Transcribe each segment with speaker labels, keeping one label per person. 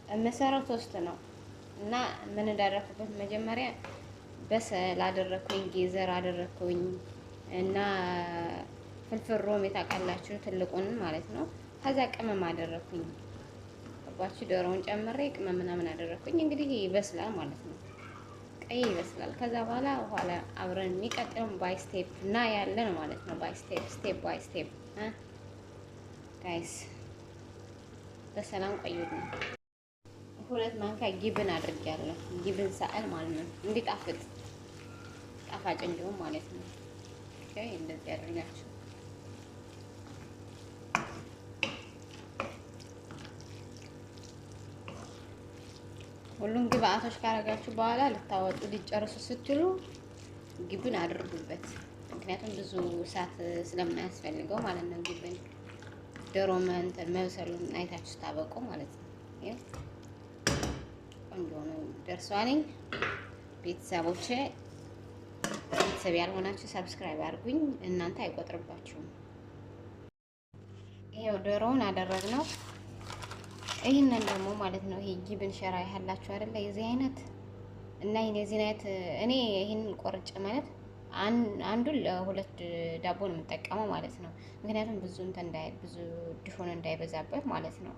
Speaker 1: የምሰራው toast ነው እና ምን እንዳደረኩበት መጀመሪያ بصل አደረኩኝ፣ جزر አደረኩኝ እና فلفل رومي ታውቃላችሁ፣ ትልቁን ማለት ነው። ከዛ ቅመም አደረኩኝ። ገባችሁ? ዶሮውን ጨምሬ ቅመም ምናምን አደረኩኝ። እንግዲህ ይበስላል ማለት ነው። ቀይ ይበስላል። ከዛ በኋላ ኋላ አብረን የሚቀጥለውን by step እና ያለን ማለት ነው። By step, step by step, guys። በሰላም ቆዩልኝ። 2 ማንኪያ جبن አድርጌያለሁ። جبن سائل ማለት ነው፣ እንዲጣፍጥ ጣፋጭ እንዲሁም ማለት ነው። Okay፣ እንደዚህ አድርጋችሁ ሁሉም ግብአቶች ካረጋችሁ በኋላ ልታወጡ ሊጨርሱ ስትሉ جبن አድርጉበት። ምክንያቱም ብዙ እሳት ስለማያስፈልገው ማለት ነው። جبن ዶሮ መብሰሉን አይታችሁ ስታበቁ ማለት ነው። ቆንጆ ነው ደርሷልኝ። ቤተሰቦቼ፣ ቤተሰብ ያልሆናችሁ subscribe አድርጉኝ። እናንተ አይቆጥርባችሁም። ይሄው ዶሮውን አደረግነው። ይህንን ደግሞ ማለት ነው ይሄ جبن شرايح ያላችሁ አይደለ? የዚህ አይነት እና ይሄን የዚህን አይነት እኔ ይህንን ቆርጬ ማለት አንዱን ለሁለት ዳቦ ነው የምጠቀመው ማለት ነው። ምክንያቱም ብዙ እንትን እንዳይ ብዙ دهن እንዳይበዛበት ማለት ነው።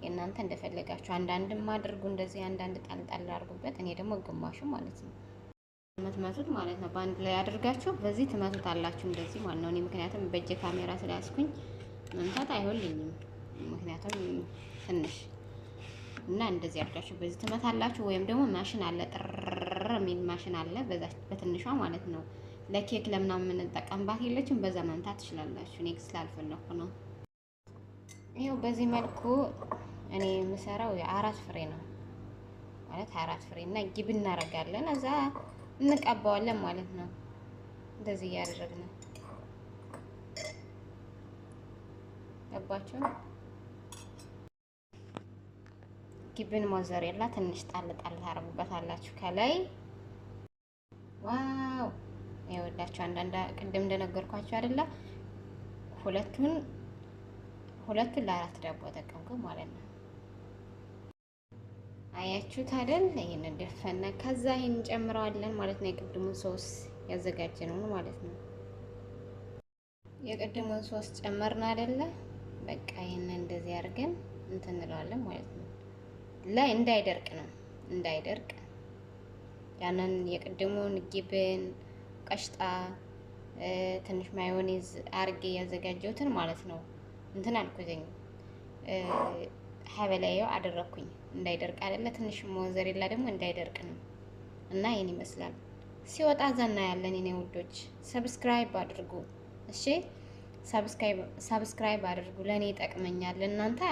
Speaker 1: የእናንተ እንደፈለጋችሁ አንዳንድም አድርጉ፣ እንደዚህ አንዳንድ ጣል ጣል አድርጉበት። እኔ ደግሞ ግማሹ ማለት ነው የምትመቱት ማለት ነው። በአንድ ላይ አድርጋችሁ በዚህ ትመቱታላችሁ እንደዚህ ማለት ነው። እኔ ምክንያቱም በእጄ ካሜራ ስለያዝኩኝ መምታት አይሆንልኝም። ምክንያቱም ትንሽ እና እንደዚህ አድርጋችሁ በዚህ ትመታላችሁ። ወይም ደግሞ ማሽን አለ፣ ጥርር የሚል ማሽን አለ፣ በዛ በትንሿ ማለት ነው። ለኬክ ለምናምን የምንጠቀምባት የለችም፣ በዛ መምታት ትችላላችሁ። እኔ ስላልፈለኩ ነው። ይኸው በዚህ መልኩ እኔ የምሰራው የአራት ፍሬ ነው ማለት አራት ፍሬ እና جبن እናደርጋለን፣ እዛ እንቀባዋለን ማለት ነው። እንደዚህ እያደረግን ገባችሁ? جبن ሞዘሬላ ትንሽ ጣል ጣል ታደርጉበታላችሁ ከላይ። Wow፣ ይኸውላችሁ አንዳንድ ቅድም እንደነገርኳችሁ አይደለ? ሁለቱን ሁለቱን ለአራት ዳቦ ተጠቀምኩ ማለት ነው። አያችሁት አይደል? ይሄንን ደፈነ። ከዛ ይሄን እንጨምረዋለን ማለት ነው። የቅድሙን ሶስ ያዘጋጀነው ማለት ነው። የቅድሙን ሶስ ጨመርን አይደለ? በቃ ይሄንን እንደዚህ አድርገን እንትን እንለዋለን ማለት ነው። ላይ እንዳይደርቅ ነው፣ እንዳይደርቅ ያንን የቅድሙን جبن قشطة ትንሽ ማዮኔዝ አርጌ ያዘጋጀሁትን ማለት ነው። እንትን አልኩኝ፣ ሀበላየው አደረኩኝ እንዳይደርቅ አይደለ? ትንሽ ሞዘሬላ ደግሞ እንዳይደርቅ ነው። እና ይህን ይመስላል። ሲወጣ ዘና ያለን የኔ ውዶች፣ subscribe አድርጉ። እሺ፣ subscribe አድርጉ። ለእኔ ይጠቅመኛል። እናንተ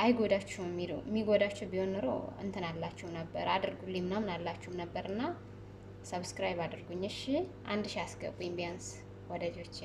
Speaker 1: አይጎዳችሁም። የሚጎዳችሁ ቢሆን ኖሮ እንትን አላችሁ ነበር፣ አድርጉልኝ ምናምን አላችሁም ነበር። እና subscribe አድርጉኝ። እሺ፣ 1000 አስገቡኝ ቢያንስ ወዳጆቼ።